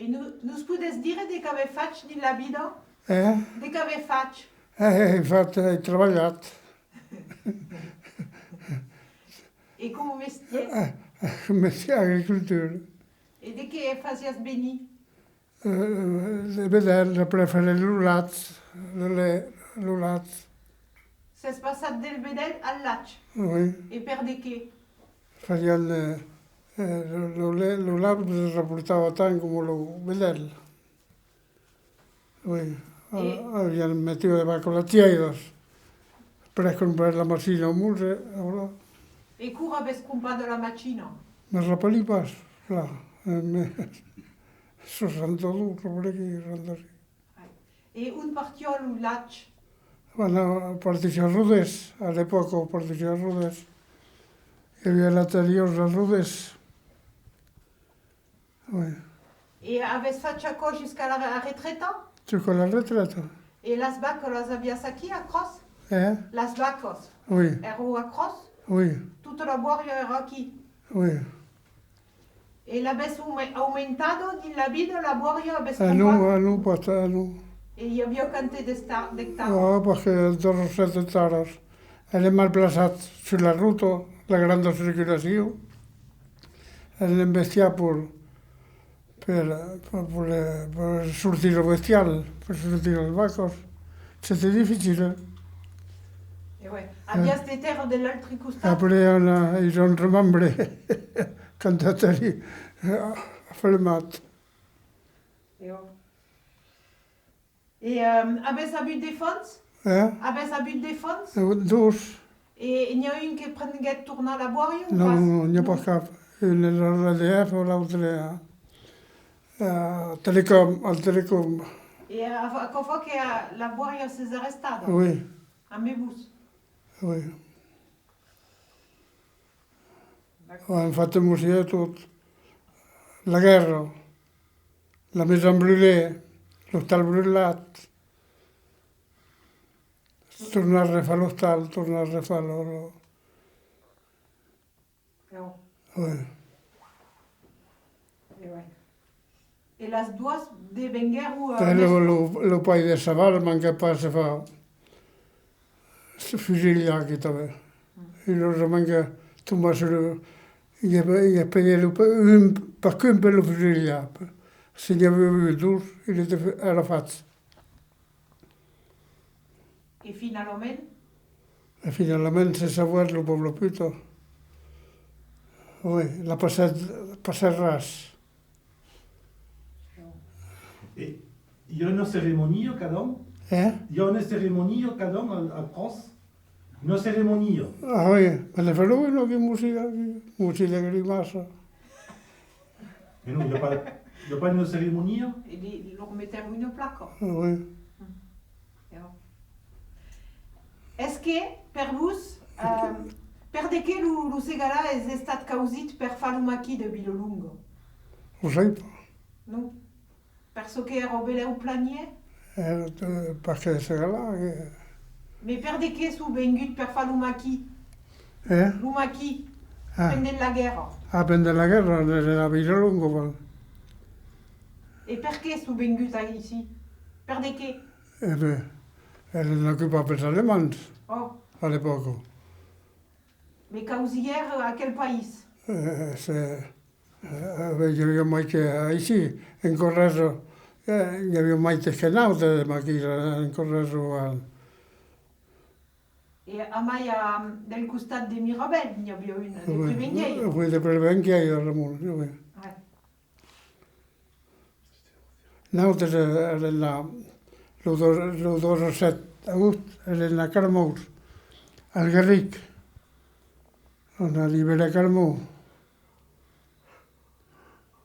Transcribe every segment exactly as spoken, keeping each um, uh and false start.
E no-, nos podètz dire de qu'avètz fach dins la vida? Eh? De qu'avètz fach? Eh, ai fach, ai trabalhat. E coma mestièr? Eh, eh, mestièr agricultor. E de qué fasiatz venir? Eh, de vedèl, de preferir lo lach, de le-, lo lach. Sètz passat del vedèl al lach? Oui. E per de qué? Fasián, eh, eh, lo, lo le-, lo lach se raportava tant coma lo vedèl. Oui. E avián metido de vacas lachièiras per comprar la machina au muse, voilà. E quora avètz crompat la machina? Me rapèli pas, clar. Eh, me, soixante-douze, per aquí, soixante-six. E ont partiá lo lach? Bueno, partissiá a Rodés, a l'epòca partissiá a Rodés. I aviá l'atelièr a Rodés. Oui. E avètz fach aquò jusqu'a la re-, retreta? Jusqu'a la retreta. E las vacas las aviatz aquí, a Cròs? Eh? Las vacas? Oui. Èran a Cròs? Oui. Tota la bòria èra aquí? Oui. E l'avètz aume-, aumentada dins la vida, la bòria? Avètz crompat? Ah non, ah non, pas tant, non. E i aviá quantes d'esta-, d'ectaras? Ah, parce que dètz-a-sèt ectaras. Èrem mal plaçats sus la rota, la granda circulacion. Èrem embestiats per, per, per, per, per sortir lo bestial, per sortir las vacas. C'était difficile, eh? E ouais. Aviatz de tèrra de l'autre costat? Après, on a, ils ont remembré quand t'as dit, eh, flemat. E ouais. E, ehm, avètz avut d'efants? Eh? Avètz avut d'efants? Eh, dos. E, e n'i a un que prenguèt tornar la bòria o pas? Non, non, n'i a pas cap. Un èra a l'E D F, l'autre a, a Telecom, al Telecom. E a-, aquò fa que, eh, la bòria s'es arrestada? Oui. Ambe vos? Oui. D'acòrd. An fach un mosièr tot. La guèrra, la maison brûlée, l'ostal brutlat. Tornar refar l'ostal, tornar refar lo, lo... Ò. Oui. E ouais. E las doas devenguèron, eh, eh, lo, lo, lo pair de Saval manquèt pas se far fusilhar aquí tanben. E los manquèt tombar sus lo, i a, i a pedièt lo, un, pas qu'un per lo fusilhar. Se n'i aviá avut dos, il était fait, èra fach. E finalament? E finalament se sauèt lo paure puta. Oui, la passèt, passèt ras. E i a una ceremonia cada an? Eh? I a una ceremonia cada an al, al Cròs? Una ceremonia? Ah oui, ben ne farà una aquí, mosida, aquí, mosida grimassa. E non, i a pas, i a pas una ceremonia? E li, lor metèm una placa. Ah oui. Mm. E ò. Es que, per vos, eh, per de qué lo, lo Segalar es estat causit per far lo maquis de Vilalonga? Lo sai pas. Non. Per çò que èra belèu planièr? Èra, eh, parce que Segalar, eh. Mès per de qué son venguts per far lo maquis? Eh? Lo maquis, ah, pendent la guèrra. Ah, pendent la guèrra, èrem a Vilalonga, val. E per qué son venguts aicí? Per de qué? E ben, èrem ocupats pels Alemands, ò, a l'epòca. Mès causiguèron aquel país? Eh, se, eh, ben, i aviá mai que aicí, en Corrèsa, eh, i aviá mai que nautres de maquis, en Corrèsa, eh. E amai, a, del costat de Mirabèl, n'i aviá un, de Prevenguèira. Oui, de Prevenguèira, Ramon, oui. Ouais. Nautres, eh, èrem la, lo dos, lo dètz-a-sèt d'agost, èrem a Carmauç, al Garric, on a liberat Carmauç.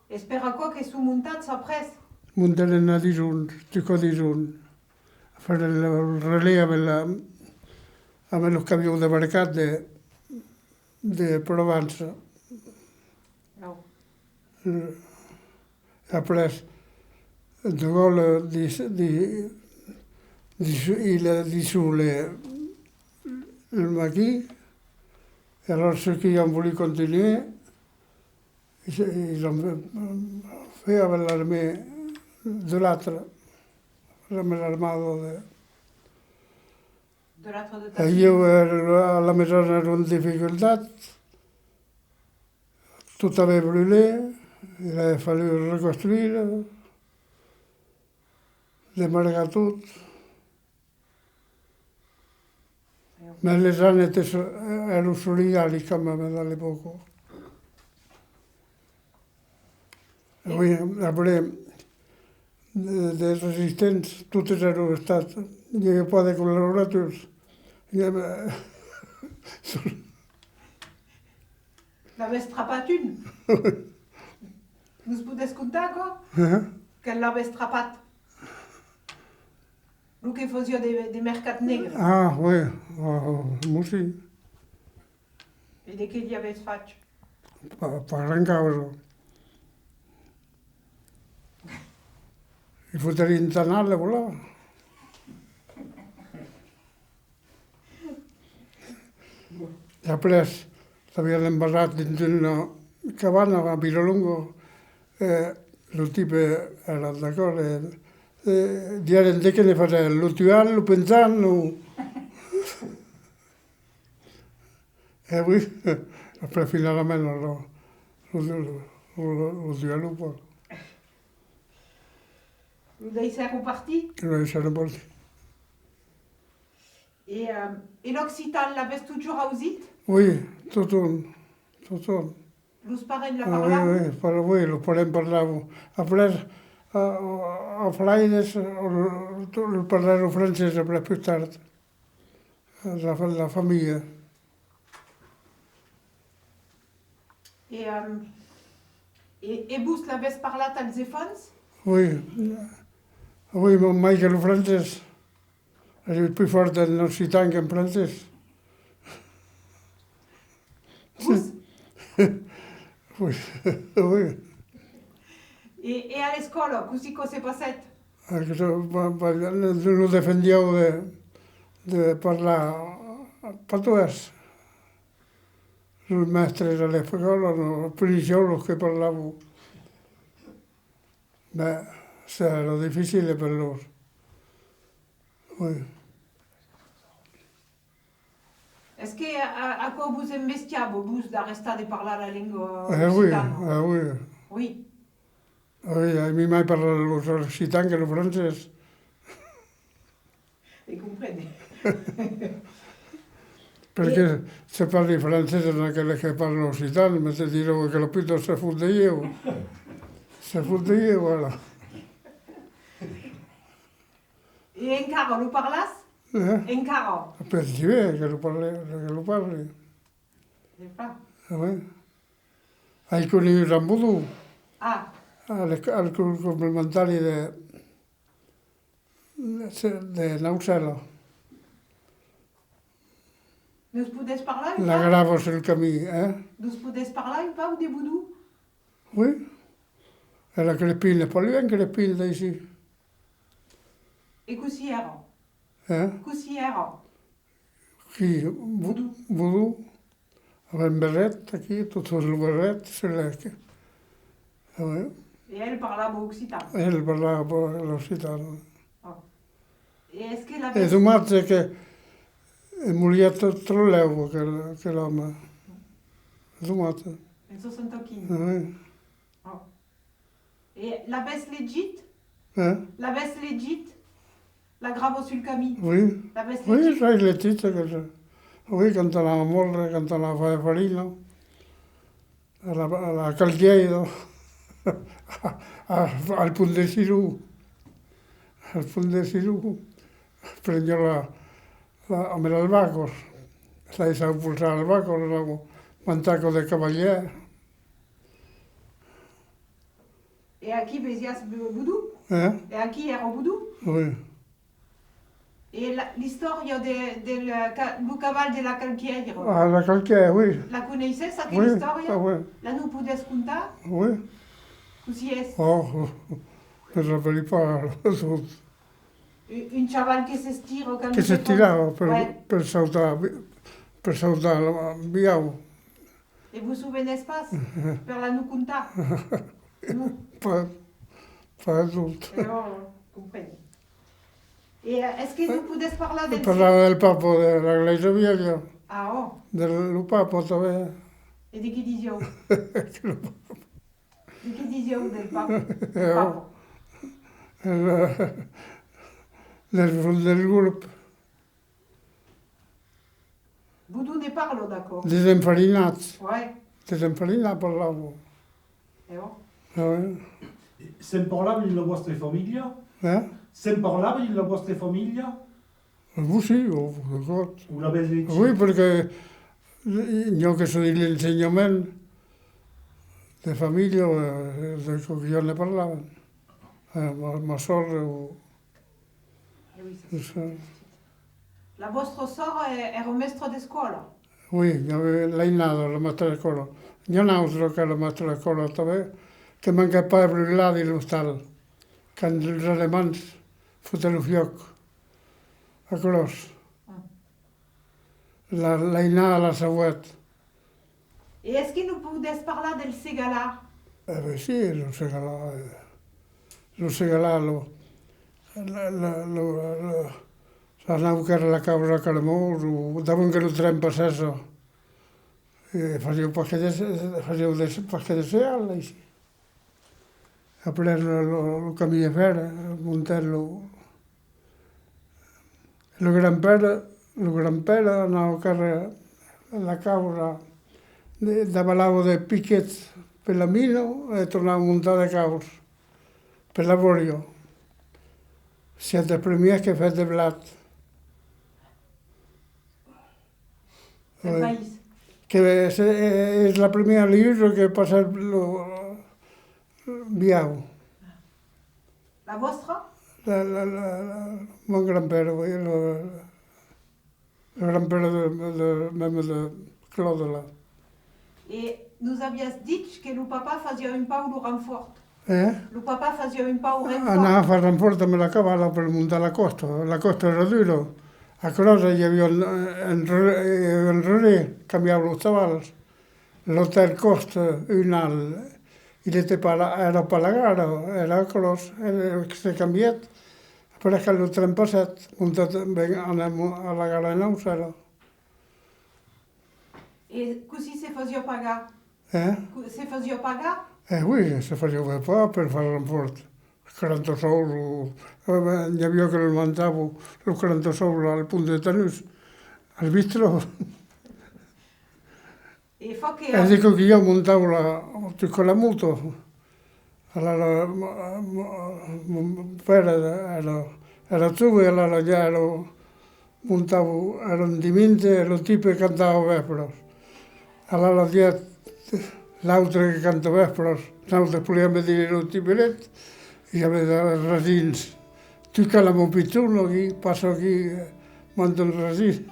Es per aquò que son montats après? Montèrem a Dijon, jusqu'a Dijon, a faire le relais avec la, avec los camions de mercat de, de Provença. Ò. Eh, après, De Gaulle dis-, di-, dis-, il a dissous le, le maquis, et alors ceux qui ont voulu continuer, ils, ils ont fait, fait avec l'armée de l'altre, la mèra armada de... De l'altre de... E ieu, eh, a la maison èra en dificultat, tot avait brûlé, il avait fallu reconstruire, demargar tot. Mès les gens èran so-, èran solidaris quand même à l'époque. Oui, après, de, de resistents, totes èran estats, i aviá pas de collaborators. I aviá... N'avètz trapat un? Nos podètz contar, aquò? Eh? Que l'avètz trapat? Lo que fasiá de, de mercat negre. Ah, oui, ah, mossí. E de qué li avètz fach? Pas, pas grand causa. Li fotèri un tanal, e voilà. E après, s'avián embarrat dins una cabana a Vilalonga, e lo tipe èra d'acòrd, e, e diguèron: de qué ne fasèm? Lo tuam, lo penjam, lo... E oui, après, finalament, lo, lo, lo, lo, lo tuèron pas. Lo daissèron partir? Lo daissèron partir. E, eh, e l'occitan, l'avètz totjorn ausit? Oui, totjorn, totjorn. Los parents la parlavan? Ah, oui, oui, par-, oui, los parents parlavan. Après, a, a, a Flaires, lo, lo parlèron francés après, plus tard, la fa-, la familha. E, eh, e, e vos l'avètz parlat als enfants? Oui, oui, mai que lo francés. Èri pus fòrt en occitan qu'en francés. Vos? Oui, oui. E, e a l'escòla, cossí aquò se passèt? Aquò, ba, ba, nos defendián de, de parlar patoès. Los mèstres a l'escòla, nos punissián los que parlavan. Ben, çò èra dificile per lors. Oui. Es que a, a, aquò vos embestiava, vos, d'arrestar de parlar la lenga occitana? Eh oui, eh oui. Oui. Oui, aimi mai parlar l'occitan que lo francés. E comprene. Perque se parli francés en aqueles que parlan occitan, me te diràn que la puta se fot de ieu. Se fot de ieu, voilà. E encara lo parlas? Eh? Encara? Pensi ben que lo parli, que lo parli. De plan? Ah oui. Ai conegut Jean Boudou. Ah. A l'ec-, al curs complementari de, de, de Naucèla. Nos podètz parlar un pauc? La grava sul camin, eh? Nos podètz parlar un pauc de Boudou? Oui. Èra a Crespin, pas luènh Crespin d'aicí. E cossí èra? Eh? Cossí èra? Qui? Bo-, Boudou? Avec un berret, aquí, tot lo berret, se l'è que... Ah oui. E el parlava occitan? El parlava l'occitan, oui. Oh. E es que... E l'avètz... Domatge que e moriá tròp, tròp lèu, aquel, aquel òme. Domatge. En soixante-quinze. Ah oui. Oh. E l'avètz legit? Eh? L'avètz legit? La grava sul camin? Oui. L'avètz legit? Oui, l'ai legit, aquel. Oui, quand anava mòlre, quand anava far farina. A la, a la Calquièira, a, a, al Pont de Siron, al Pont de Siron, preniá la, la, amb las vacas, laissava polsar las vacas, la mantaca de cavalièr. E aquí vesiás Bo-, Boudou? Eh? E aquí èra Boudou? Oui. E la, l'istòria de, del ca-, lo caval de la Calquièira? Ah, la Calquièira, oui. La coneissètz, aquela istòria? Oui, oui. La nos podètz contar? Oui. Cossí es? Oh, me rapèli pas tot. Un, un chaval que s'estira quand... Que se tirava per, per sautar, per sautar la viau. E vos sovenètz pas? Per la nos contar? Non. Pas. Fa tot. E ò, compreni. E, eh, es que nos podètz parlar del... Parlava del papa de la Glèisa Vièlha. Ah, ò. De lo papa, tanben. E de qué disiáu? De qué disiáu del papa? Del, del, del grop. Boudon ne parla d'aquò. Desenfarinats. Ouais. Desenfarinats parlavan. E ò. Ah ouais. Se'n parlava dins la vòstra familha? Eh? Se'n parlava dins la vòstra familha? Vos, si, o, o tot. O l'avètz legit? Oui, perque, eh, jo que soi de l'ensenhament de familha, eh, de çò que jo ne parlavan. Eh, ma, ma sòr, o, e oui, ça, c'est... La vòstra sòr, eh, èra mèstra d'escòla? Oui, l'ainada, la mèstra d'escòla. N'i a un autre qu'èra mèstra d'escòla tanben, que manquèt pas de brutlar dins l'ostal, quand los alemands fotèt lo fuòc a Clòs. Ah. La, l'ainada la sauèt. E es que nos podètz parlar del Segalar? E ben si, lo Segalar, eh, lo Segalar, lo, lo, lo, lo, lo, s'anava quèrre la causa a Calamós, o davant que lo tren passèsse, e fasián pas que de, fasián de, pas que de segal, aicí. Après, lo, lo, lo camin de fèr, eh, montèt lo, lo grand-père, lo grand-père anava quèrre la causa, de, davalava de piquets per la mina e tornava montar de caus per la bòria. Sièt dels primièrs que fèt de blat. Del país. Que es, es la primièra liusa que passèt lo, Viau. La vòstra? La, la, la, la, mon grand-père, oui, le, le grand-père de, de, même de Claude, là. E nos aviás dich que lo papà fasiá un pauc lo renfòrt. Eh? Lo papà fasiá un pauc renfòrt. Anava far renfòrt amb la cavala per montar la còsta. La còsta èra dura. A Clòs i aviá un, un, un relais, cambiava los chavals. L'autre còste, un al, il était pas là, èra pas a la gara, èra a Clòs, e se cambièt. Après, quand lo tren passèt, montèt, ben, anèm a la gara de Naucèla. E cossí se fasiá pagar? Eh? Co-, se fasiá pagar? Eh oui, se fasiá pagar per far renfòrt. Quaranta sòus, o, eh, ben, n'i aviá que los manjavan, los quaranta sòus, al Pont de Tanús, al bistrò. E fa que... E dico que jo montava la, jusca la moto. Alara, mo-, mo-, mon père èra, èra jove, alara ja èra, montava, èra un dimenge e lo tipe cantava vèspras. Alara dièt l'autre que canta vèspras, nautres podiam dire lo tipelet, i aviá de rasins. Tu cala mon pichon aquí, passa aquí, manda un rasin.